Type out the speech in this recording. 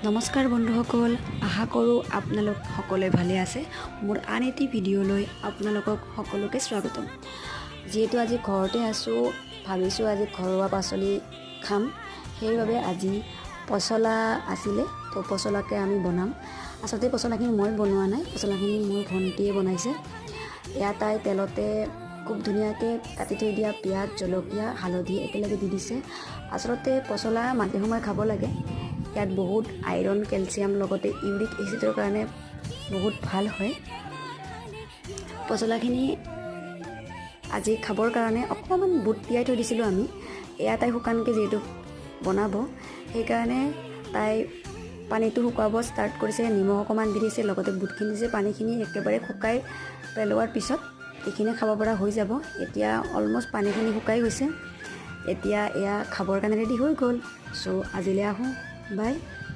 নমস্কাৰ বন্ধুসকল, আশা কৰোঁ আপোনালোক সকলোৱে ভালে আছে। মোৰ আন এটি ভিডিঅ'লৈ আপোনালোকক সকলোকে স্বাগতম। যিহেতু আজি ঘৰতে আছোঁ, ভাবিছোঁ আজি ঘৰুৱা পাচলি খাম। সেইবাবে আজি পচলা আছিলে, তো পচলাকে আমি বনাম। আচলতে পচলাখিনি মই বনোৱা নাই, পচলাখিনি মোৰ ভণ্টীয়ে বনাইছে। এয়া তাই তেলতে খুব ধুনীয়াকৈ কাটি থৈ দিয়া পিঁয়াজ, জলকীয়া, হালধি একেলগে দি দিছে। আচলতে পচলা মাজে সময়ে খাব লাগে। ইয়াত বহুত আইৰণ, কেলছিয়াম, লগতে ইউৰিক এচিডৰ কাৰণে বহুত ভাল হয়। পচলাখিনি আজি খাবৰ কাৰণে অকণমান বুট তিয়াই থৈ দিছিলোঁ আমি। এয়া তাই শুকানকৈ যিহেতু বনাব, সেইকাৰণে তাই পানীটো শুকুৱাব ষ্টাৰ্ট কৰিছে। নিমখ অকণমান দি দিছে, লগতে বুটখিনি দিছে। পানীখিনি একেবাৰে শুকাই পেলোৱাৰ পিছত এইখিনি খাব পৰা হৈ যাব। এতিয়া অলমষ্ট পানীখিনি শুকাই গৈছে। এতিয়া এয়া খাবৰ কাৰণে ৰেডি হৈ গ'ল। চ' আজিলৈ আহোঁ, বাই।